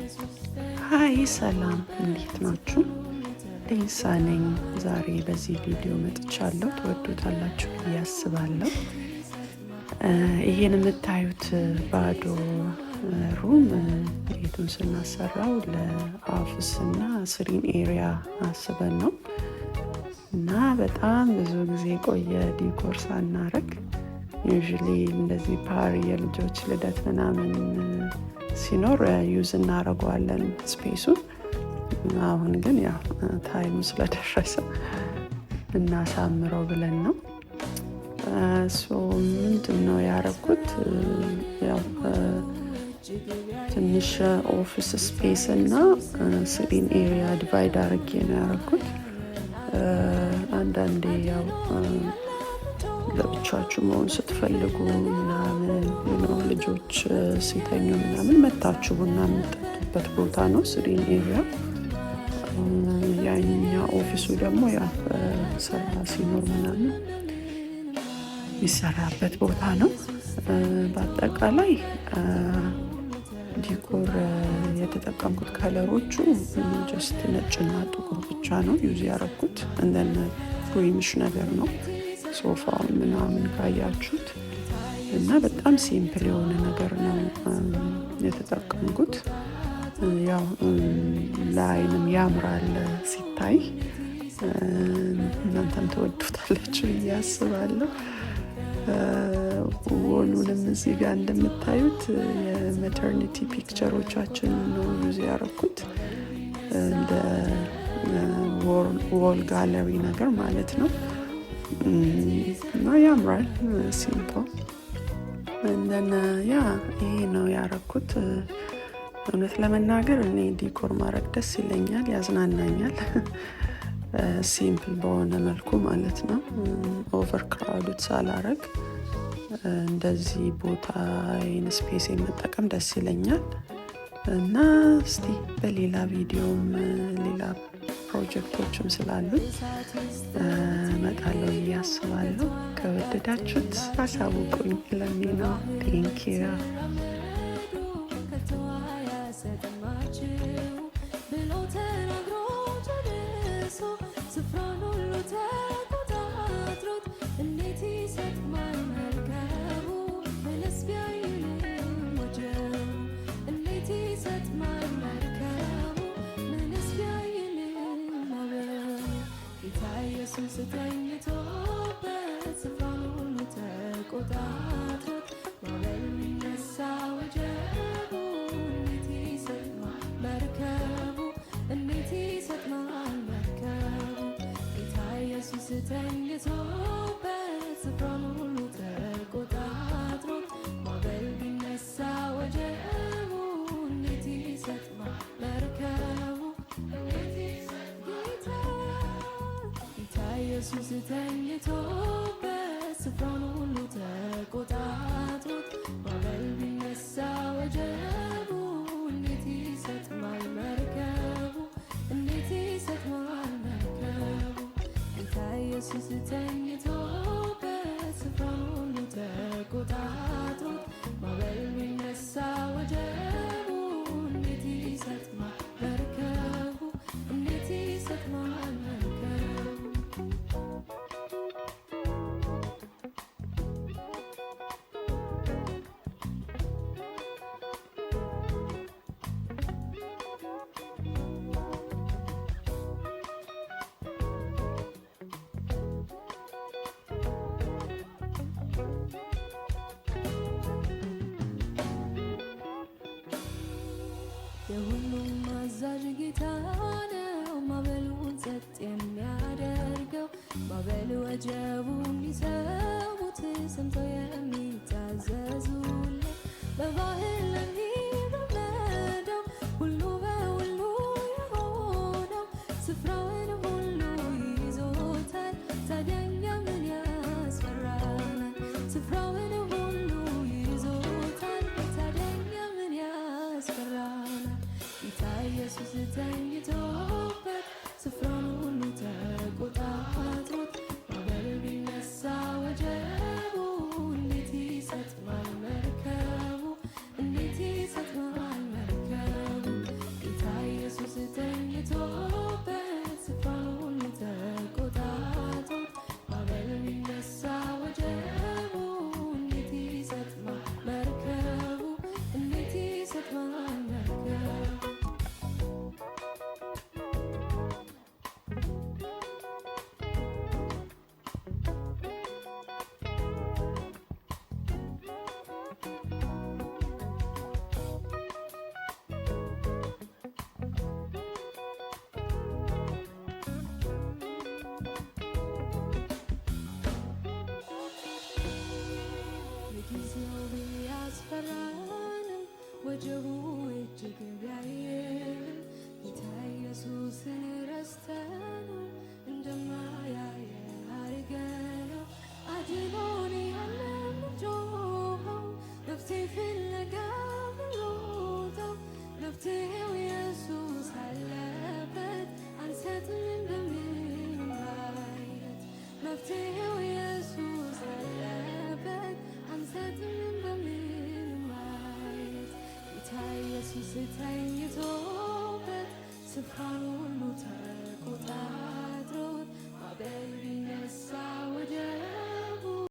Hi፣ ሰላም፣ እንዴት ናችሁ? ሌንሳ ነኝ። ዛሬ በዚህ ቪዲዮ መጥቻለሁ። ትወዱታላችሁ ብዬ አስባለሁ። ይሄን የምታዩት ባዶ room ቤቱን ስናሰራው ለ office እና sitting area አስበን ነው እና በጣም ብዙ ጊዜ ቆየ decor ሳናረግ። Usually እንደዚህ ፓሪ፣ የልጆች ልደት ምናምን ሲኖር use እናደርገዋለን space ኡን። አሁን ግን ያው time ኡ ስለደረሰ እናሳምረው ብለን ነው። So ምንድን ነው ያረኩት? ያው ትንሽ office space እና sitting area divide አድርጌ ነው ያረኩት። አንዳንዴ ያው ለብቻችሁ መሆን ስትፈልጉ ምናምን ነው፣ ልጆች ሲተኙ ምናምን መታችሁ ቡና የምጠጡበት ቦታ ነው sitting area። ያኛ office ኡ ደግሞ ያው ስራ ሲኖር ምናምን የሚሰራበት ቦታ ነው። በአጠቃላይ decor የተጠቀምኩት color ኦቹ just ነጭና ጥቁር ብቻ ነው use ያረኩት። And then creamish ነገር ነው ሶፋውን ምናምን ካያችሁት እና በጣም simple የሆነ ነገር ነው የተጠቀምኩት። ያው ለአይንም ያምራል ሲታይ፣ እናንተም ትወዱታላችሁ ብዬ አስባለሁ። Wall ኡንም እዚህ ጋር እንደምታዩት የ maternity picture ኦቻችን ነው use ያረኩት፣ እንደ wall gallery ነገር ማለት ነው እና ያምራል፣ simple። And then yeah፣ ይሄ ነው ያረኩት። እውነት ለመናገር እኔ decor ማድረግ ደስ ይለኛል፣ ያዝናናኛል። Simple በሆነ መልኩ ማለት ነው። Over crowded ሳላረግ እንደዚህ ቦታ space መጠቀም ደስ ይለኛል። እና እስቲ በሌላ ቪዲዮም ሌላ ፕሮጀክቶችም ስላሉኝ እመጣለሁ ብዬ አስባለሁ። ከወደዳችሁት አሳውቁኝ። Let me know። Thank you። ብሎ ተናግሮ ጨርሶ ስፍራን ሁሉ ተቆጣጥሮት እንዴት ይሰጥማል መርከቡ? ምንስ ቢያይልም ወጀቡ? እንዴት ይሰጥማል መርከቡ? ምንስ ቢያይልም ማዕበሉ? ጌታ ኢየሱስ ተኝቶበት ስፍራን ሁሉ ተቆጣጥሮት ማዕበል ቢነሳ ወጀቡ እንዴት ይሰጥማል መርከቡ? እንዴት ይሰጥማል መርከቡ? ጌታ ኢየሱስ ተኝቶበት ስፍራን ሁሉ ተቆጣጥሮት ማዕበል ቢነሳ ወጀቡ እንዴት ይሰጥማል መርከቡ? እንዴት ጌታ ጌታ ኢየሱስ ተኝቶበት ስፍራን ሁሉ ተቆጣጥሮት ማዕበል ቢነሳ ወጀቡ እንዴት ይሰጥማል መርከቡ? እንዴት ይሰጥማል መርከቡ? ጌታ ኢየሱስ ተኝቶበት ስፍራን ሁሉ ተቆጣጥሮት ማዕበል ቢነሳ ወጀቡ እንዴት ይሰጥማል መርከቡ? እንዴት ይሰጥማል መርከቡ? የሁሉም አዛዥ ጌታ ነው፣ ማዕበሉን ጸጥ የሚያደርገው። ማዕበል ወጀቡ የሚሰሙት፣ ሰምተው የሚታዘዙለት፣ በባህር ለሚራመደው፣ ሁሉ በሁሉ የሆነው፣ ስፍራውን ሁሉ ይዞታል። ታዲያ እኛ ምን ያስፈራናል? ስፍራውን ሁሉ ይዞታል። ታዲያ እኛ ምን ያስፈራናል? ጌታ ኢየሱስ ተኝቶበት ስፍራውን ሁሉ ተቆጣጥሮት ማዕበል ቢነሳ ወጀቡ እንዴት ይሰጥማል መርከቡ? እንዴት ይሰጥማል መርከቡ? ተኝቶበት ስፍራን ሁሉ።